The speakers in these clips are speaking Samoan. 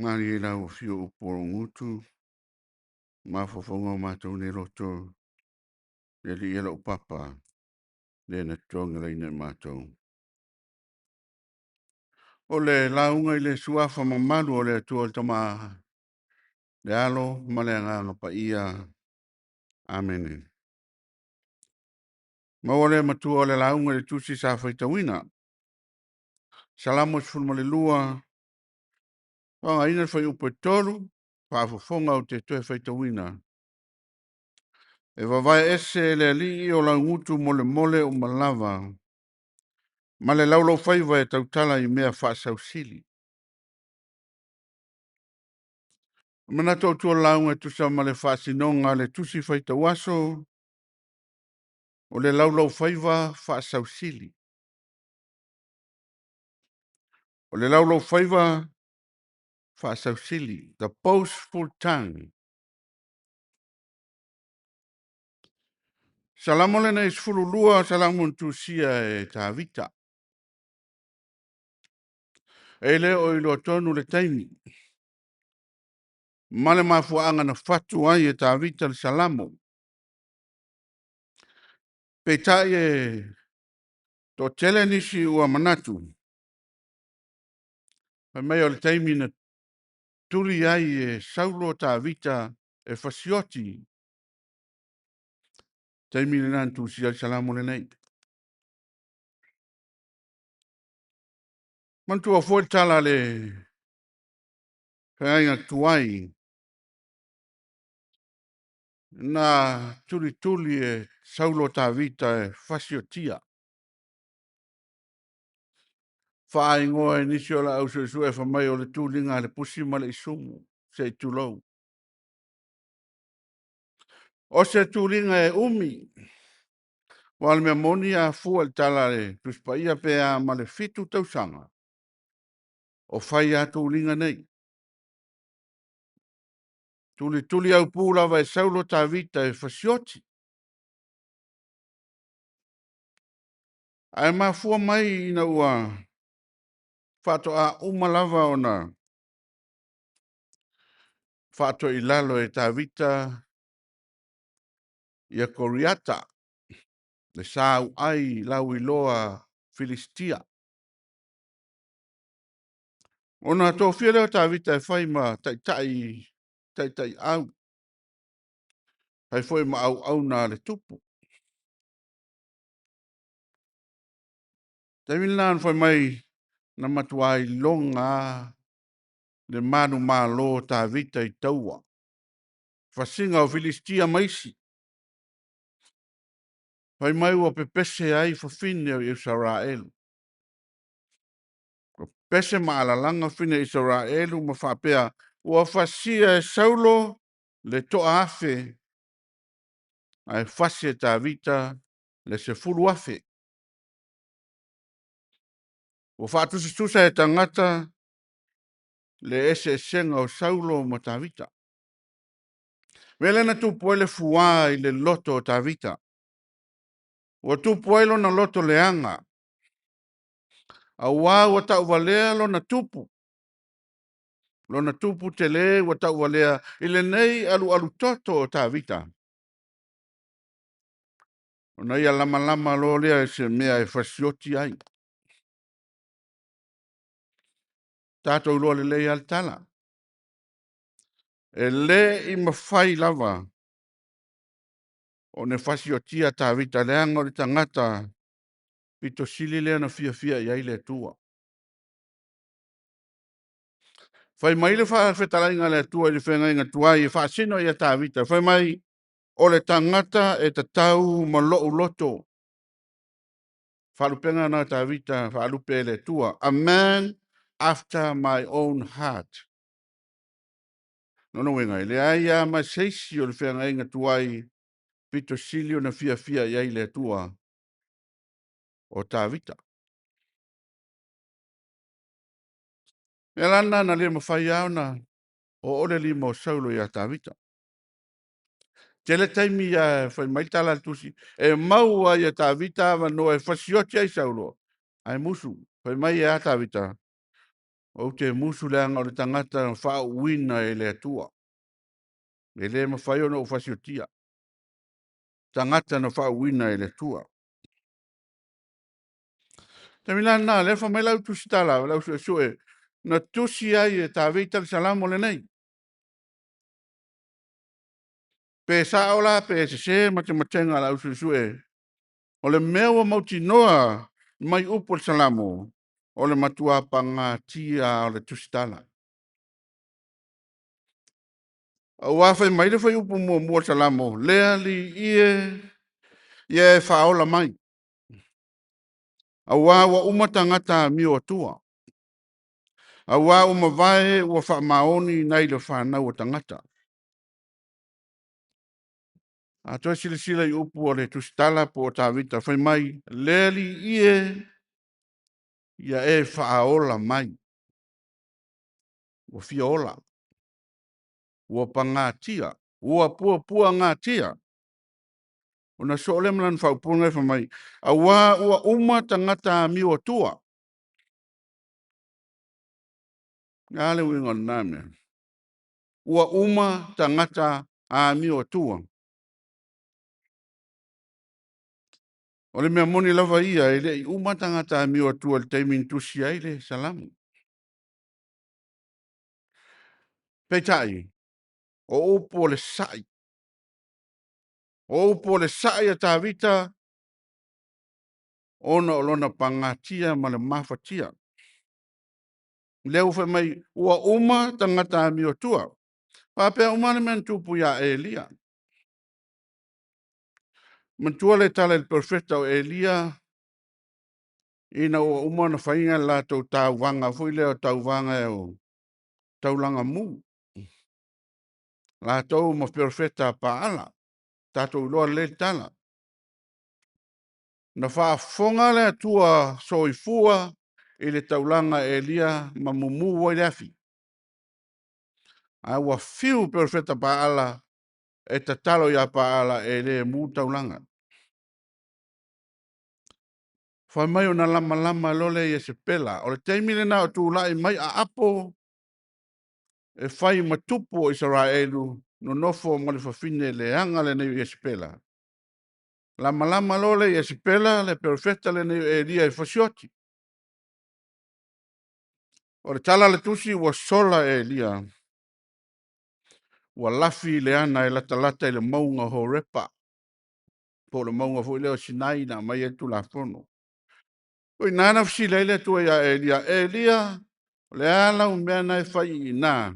Malie lau afio o upu o lou gutu mafaufauga o matou nei loto, le Alii e lou papa, le na togelaina i matou. O le lauga i le suafa mamalu o le Atua le Tama, le Alo ma le Agaga Paia. Amene. Maua le matua o le lauga i le tusi sa faitauina. Salamo 12, faaaogaina le fuaiupu e 3, faafofoga ou te toe faitauina. E vavae ese e le Alii o lau gutu molemole uma lava, ma le laulaufaiva e tautala i mea faasausili. O le manatu autu o le lauga e tusa ma le faasinoga a le Tusi Faitau Aso, o le laulaufaiva faasausili. O le laulaufaiva faasausili, the boastful tongue. Salamo lenei 12, o Salamo na tusia e Tavita. E le o iloa tonu le taimi ma le mafuaaga na fatu ai e Tavita le Salamo. Peitai e toatele nisi ua manatu, fai mai o le taimi na tuli ai e Saulo Tavita e fasioti, taimi lena na tusia ai le Salamo lenei. Manatua foi le tala a le feagaiga tuai, na tulituli e Saulo Tavita e fasiotia. Faaigoa e nisi o le au suesue fai mai o le tuliga a le pusi ma le isumu, se i tulou. O se tuliga e umi, aua o le mea moni a fua i le tala a le Tusi Paia, pe a ma le 7 tausaga o fai lava tuliga nei. Tulituli aupu lava e Saulo Tavita e fasioti. Ae mafua mai ina ua faatoa uma lava ona faatoilalo e Tavita ia Koliata, le sauai lauiloa Filisitia. Ona tofia lea o Tavita e fai ma taitai, taitaiau, fai foi ma auauna a le tupu. O le taimi lena na fai mai na matua iloga lava le manumalo o Tavita i taua, fasiga o Filisitia ma isi. Fai mai ua pepese ai fafine o Isaraelu. Ua pepese ma alalaga fafine o Isaraelu ma faapea, “Ua fasia e Saulo le 1000, ae fasi e Tavita le 10,000.” Ua faatusatusa e tagata le eseesega o Saulo ma Tavita. O le mea lea na tupu ai le fua i le loto o Tavita. Ua tupu ai lona loto leaga, aua ua tauvalea lona tupu, lona tupu tele ua tauvalea i lenei alualu toto o Tavita, ona ia lamalama loa lea i se mea e fasioti ai. Tatou iloa lelei lava le tala, e le i mafai lava ona fasiotia Tavita leaga o le tagata pito sili lea ona fiafia i ai le Atua. Fai mai le fetalaiga a le Atua i le feagaiga tuai e faasino ia Tavita, fai mai, “O le tagata e tatau ma lou loto.” Faalupega na o Tavita na faalupe e le Atua. A man after my own heart. O lona uiga, e leai lava ma se isi o le feagaiga tuai pito sili ona fiafia i ai le Atua o Tavita. O le mea la lena na le mafai lava ona oo le lima o Saulo ia Tavita. Tele taimi ae fai mai le tala a le tusi, e maua ai e Tavita avanoa e fasioti ai Saulo, ae musu. Fai mai e a Tavita? “Ou te musu leaga o le tagata na faauuina e le Atua. E le mafai ona ou fasiotia. Tagata na faauuina e le Atua.” O le taimi la lena o lea e fai mai lau tusitala le au suesue, na tusi ai e Tavita le Salamo lenei. Pe sao la pe sese matematega a le au suesue, o le mea ua mautinoa mai upu o le Salamo, o le matua pagatia lava o le tusitala. Aua fai mai le fuaiupu 1 o le Salamo, “Le Alii e, ia e faaola mai, aua ua uma tagata amio atua, aua ua mavae ua faamaoni nai le fanau a tagata.” A toe silasila i upu a le tusitala po o Tavita, fai mai, “Le Alii e, ia e faaola mai.” Ua fia ola, ua pagatia, ua puapuagatia. Ona soo lea ma lana faaupuga fai mai, auā ua uma tagata amio atua. O le a le uiga o lena mea? Ua uma tagata amio atua. O le mea moni lava ia, e le i uma tagata amio atua i le taimi na tusi ai le Salamo. Peitai, o upu o le sai, o upu o le sai a Tavita ona o lona pagatia ma le mafatia. Lea ua fai mai ua uma tagata amio atua. E faapea uma le mea na tupu ia Elia. Manatua le tala i le perofeta o Elia ina ua uma ona fai le latou tauvaga foi lea o tauvaga o taulaga mu, latou ma perofeta a Paala. Tatou iloa lelei le tala. Na faafofoga le Atua Soifua i le taulaga a Elia ma mumu ai le afi. Ae ua fiu perofeta a Paala e tatalo ia Paala e le mu le taulaga. Fai mai ona lamalama loa lea o Iesepela. O le taimi lena o tulai mai Aapo e fai ma tupu o Isaraelu, nonofo ma le fafine leaga lenei o Iesepela. Lamalama loa le Iesepela le perofeta lenei o Elia e fasioti. O le tala a le tusi ua sola Elia, ua lafi i le ana e latalata i le mauga o Horepa, po o le mauga foi lea o Sinai na aumai ai le Tulafono. O i ina na fesili ai le Atua ia Elia, “Elia, o le a lau mea na e fai i ina?”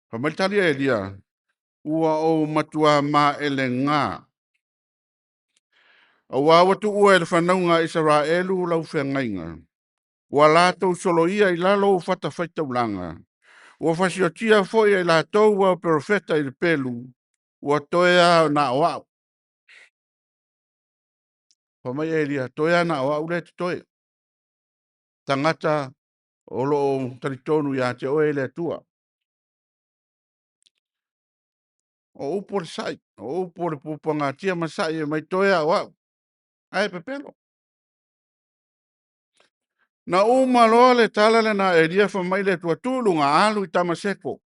Fai mai le tali a Elia, “Ua ou matua maelega, auā ua tuua e le fanauga a Isaraelu lau feagaiga, ua latou soloia i lalo ou fatafaitaulaga, ua fasiotia foi e i latou au perofeta i le pelu, ua toe lava na o au.” Fai mai Elia, “Toe lava na o au lea e totoe, tagata o lo o talitonu ia te oe le Atua.” O upu o le sai, o upu o le puapuagatia ma sai e aumai, toe lava o au, ae pepelo. Na uma loa le tala lena a Elia fai mai le Atua, “Tu i luga, alu i Tamaseko,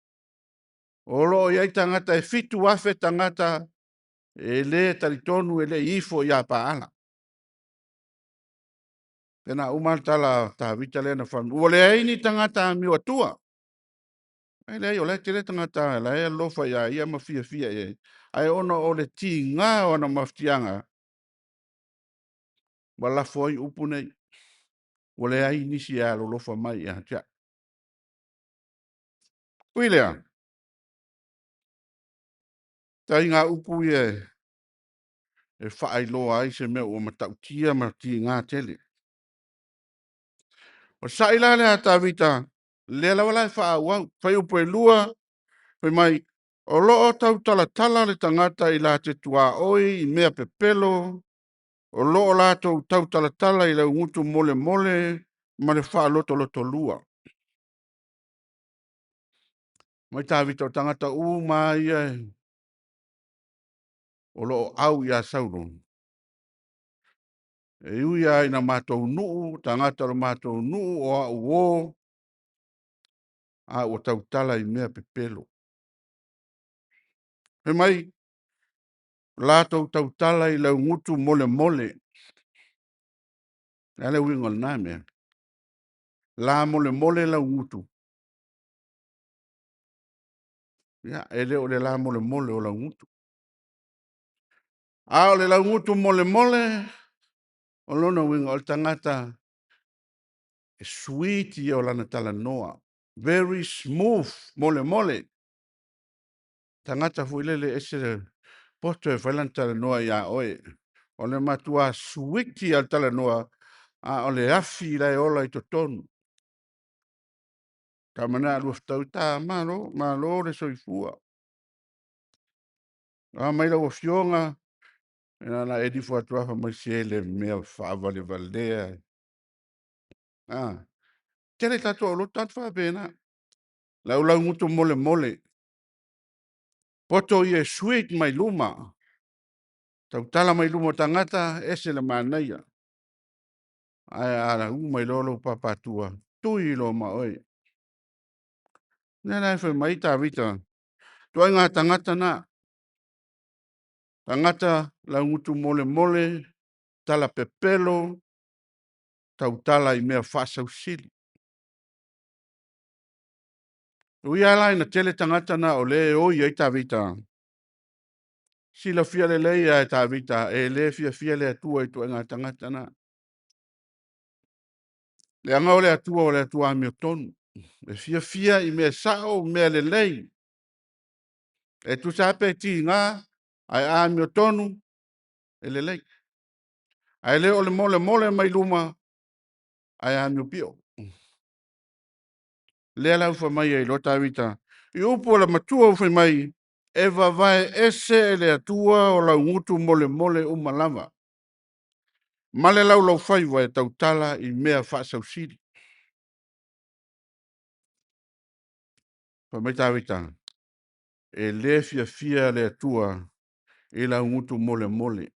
o lo o i ai tagata e 7,000 tagata e le talitonu e le i ifo ia Paala.” Ia na uma lava le tala a Tavita lea na fai mai, ua leai ni tagata amio atua. Ae leai o la e tele tagata o la e alolofa ia ia ma fiafia i ai, ae ona o le tiga o ana mafatiaga ua lafo ai upu nei, “Ua leai nisi e alolofa mai ia te au.” Ui i lea, ituaiga upu ia e faailoa ai se mea ua matautia ma tiga tele. O le sai la lea a Tavita, lea lava la e faaauau, fuaiupu 2 fai mai, “O lo o tautalatala le tagata i la te tuaoi i mea pepelo, o lo o latou tautalatala i laugutu molemole ma le faalotolotolua.” Fai mai Tavita, o tagata uma lava ia o lo o au ia Saulo, e ui lava ina matou nuu, tagata o le matou nuu, o au uo, a ua tautala i mea pepelo. Fai mai, latou tautala i laugutu molemole. O le a le uiga o lena mea? Lamolemole laugutu? Ia, e le o le lamolemole o laugutu, a o le laugutu molemole, o lona uiga o le tagata e sweet ia o lana talanoa, very smooth, molemole. Tagata foi lele e ese le poto e fai lana talanoa ia oe. O le matua suiti lava o le talanoa, a o le afi la e ola i totonu. Ta manao a lua fetau, ta malo, malo le soifua. O a mai lau Afioga? Na ona e nifo atu lava fai mai, se le mea faavalevalea. Tele tatou aulotu tagata faapena. Le au laugutu molemole, poto ia e sweet mai luma, tautala mai luma o tagata, ese le manaia. Ae a u mai loa lou papatua, tui loa ma oe. O lea la e fai mai Tavita, ituaiga tagata na, tagata laugutu molemole, tala pepelo, tautala i mea faasausili. E ui lava la ina tele tagata na o lea e oi ai Tavita, silafia lelei lava e Tavita e le fiafia le Atua i ituaiga tagata na. Leaga o le Atua o le Atua amiotonu, e fiafia i mea sao ma mea lelei. E tusa lava pe tiga ae a amiotonu, e lelei. Ae le o le molemole mai luma ae amio pio. O lea la ua fai mai ai loa Tavita i upu a le matua ua fai mai, “E vavae ese e le Atua o laugutu molemole uma lava, ma le laulaufaiva e tautala i mea faasausili.” Fai mai Tavita, e le fiafia le Atua i laugutu molemole,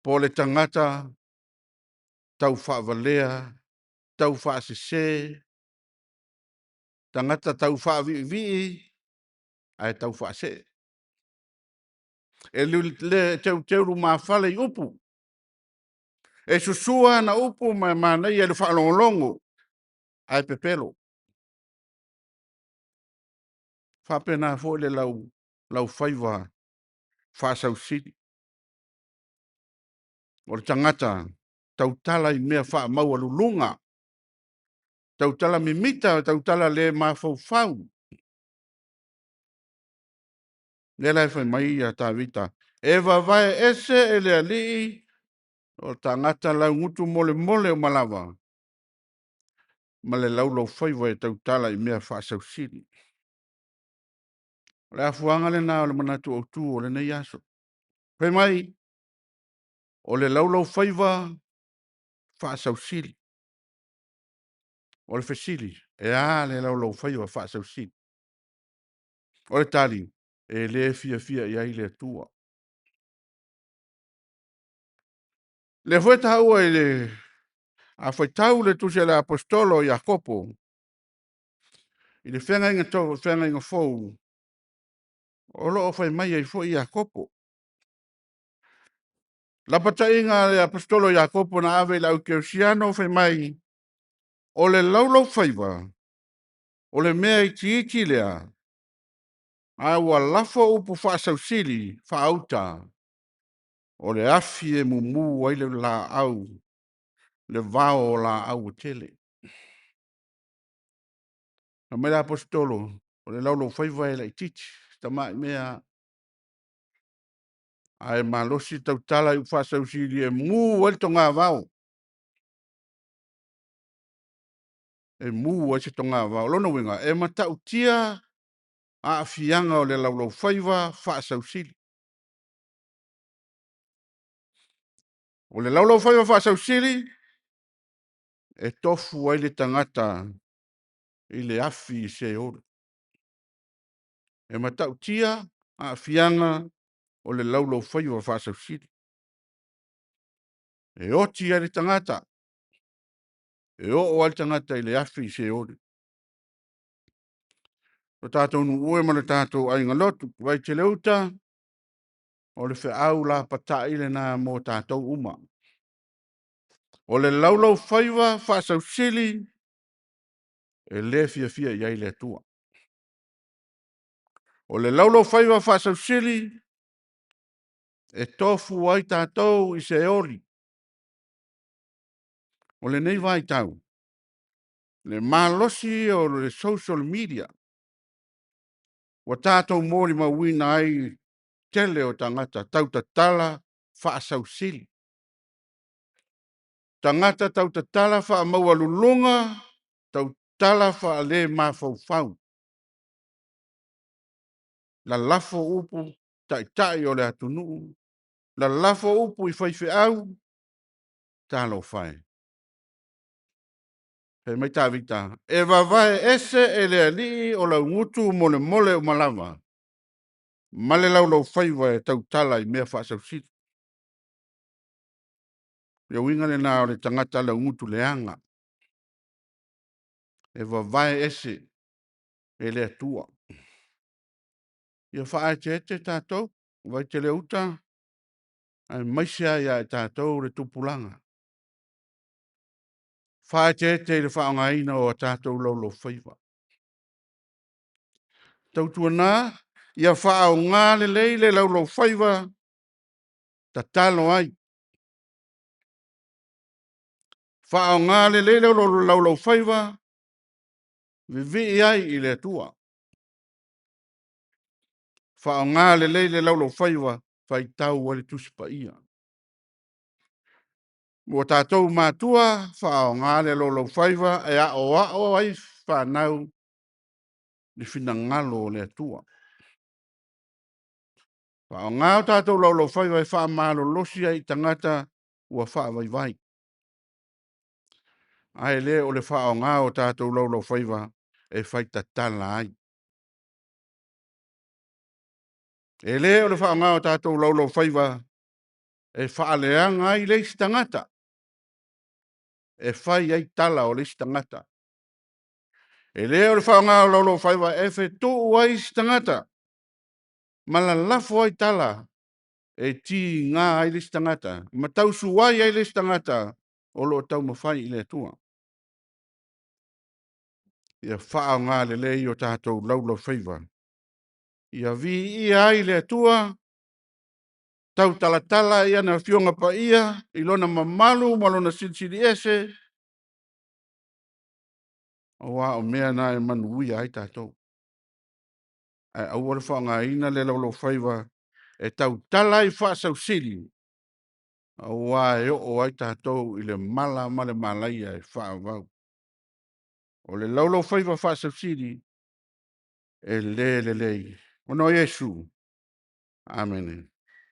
po o le tagata taufaavalea, taufaasese, tagata taufaaviivii ae taufaasee. E le teuteu lumafale i upu, e susua ana upu ma e manaia i le faalogologo ae pepelo. E faapena foi le laufaiva faasausili. O le tagata tautala i mea faamaualuluga, tautala mimita, tautala le mafaufau. O lea la e fai mai Tavita, e vavae ese e le alii o tagata laugutu molemole uma lava ma le laulaufaiva e tautala i mea faasausili. O le afuaga lena o le manatu autu o lenei aso. Fai mai, o le laulaufaiva faasausili. O le fesili, e a le laulaufaiva faasausili? O le tali, e le fiafia i ai le Atua. O lea foi e taua i le… A faitau le tusi a le Aposetolo o Iakopo i le Feagaiga Fou, o lo o fai mai ai foi Iakopo. Lapataiga a le Aposetolo o Iakopo na ave i le au kerisiano fai mai, “O le laulaufaiva, o le mea itiiti lea, a ua lafo upu faasausili faauta, o le afi e mumu ai le vao o laau e tele.” Fai mai le Aposetolo, o le laulaufaiva e laitiiti, si tamai mea lava, ae malosi le tautala i upu faasausili e mu ai le togavao. E mu ai se togavao. O lona uiga, e matautia aafiaga o le laulaufaiva faasausili. O le laulaufaiva faasausili, e tofu ai le tagata i le afi Seoli. E matautia aafiaga o le laulaufaiva faasausili. E oti ai le tagata, e oo ai le tagata i le afi Seoli. Le tatou nuu e ma le tatou aiga lotu i Vaitele-uta, o le feau lapatai lena mo tatou uma. O le laulaufaiva faasausili, e le fiafia i ai le Atua. O le laulaufaiva faasausili, e tofu ai tatou i Seoli. O lenei vaitau, le malosi o le social media ua tatou molimauina ai le tele o tagata tautatala faasausili, tagata tautatala faamaualuluga, tautala faale-mafaufau, lalafo upu i taitai o le atunuu, lalafo upu i faifeau. Talofa e! Fai mai Tavita, “E vavae ese e le Alii o laugutu molemole uma lava, ma le laulaufaiva e tautala i mea faasausili.” O le uiga lena o le tagata laugutu leaga, e vavae ese e le Atua. Ia faaeteete tatou, Vaitele-uta aemaise lava ia i tatou le tupulaga, faaeteete i le faaaogaina o a tatou laulaufaiva. Tautuana ia faaaoga lelei le laulaufaiva, tatalo ai, faaaoga lelei le laulaufaiva, vivii ai i le Atua. Faaaoga lelei le laulaufaiva, faitau ai le Tusi Paia. Mo tatou matua, faaaoga le laulaufaiva e aoao ai fanau i finagalo o le Atua. Faaaoga o tatou laulaufaiva e faamalolosi ai i tagata ua faavaivai, ae le o le faaaoga o tatou laulaufaiva e faitatala ai. E le o le faaaoga o tatou laulaufaiva e faaleaga ai le isi tagata, e fai ai tala o le isi tagata. E le o le faaaoga o laulaufaiva e fetuu ai isi tagata ma lalafo ai tala e tiga ai le isi tagata ma tausuai ai le isi tagata o lo o taumafai i le Atua. Ia faaaoga lelei o tatou laulaufaiva ia viia ai le Atua, tautalatala ai ana Afioga Paia i Lona mamalu ma Lona Silisili Ese, aua o mea na e manuia ai tatou. Ae aua le faaaogaina le laulaufaiva e tautala ai faasausili, aua e oo ai tatou i le mala ma le malaia e faavavau. O le laulaufaiva faasausili, e le lelei. Ona o Iesu. Amene.